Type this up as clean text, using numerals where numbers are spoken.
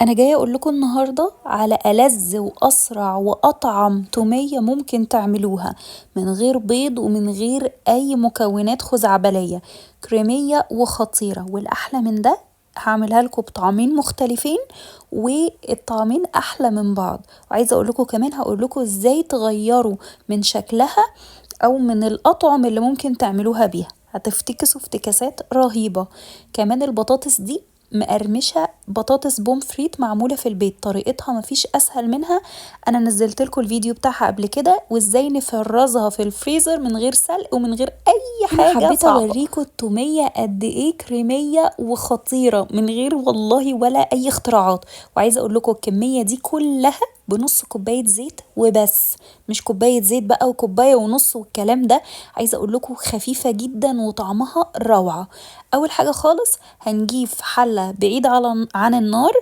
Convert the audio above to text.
انا جاية اقول لكم النهارده على ألذ واسرع واطعم توميه ممكن تعملوها من غير بيض ومن غير اي مكونات خزعبليه، كريميه وخطيرة. والاحلى من ده هعملها لكم بطعمين مختلفين والطعمين احلى من بعض. وعايزه اقول لكم كمان هقول لكم ازاي تغيروا من شكلها او من الاطعم اللي ممكن تعملوها بيها، هتفتكسوا افتكاسات رهيبة. كمان البطاطس دي مقرمشه، بطاطس بومفريت معمولة في البيت، طريقتها مفيش اسهل منها، انا نزلت لكم الفيديو بتاعها قبل كده، وازاي نفرزها في الفريزر من غير سلق ومن غير اي حاجة. حبيت صعبة. اوريكم التوميه قد ايه كريميه وخطيرة من غير والله ولا اي اختراعات. وعايزه اقول لكم الكمية دي كلها بنص كوباية زيت وبس، مش كوباية زيت بقى وكوبايه ونص والكلام ده. عايزه اقول لكم خفيفة جدا وطعمها روعه. اول حاجة خالص هنجيب حله بعيدة عن النار،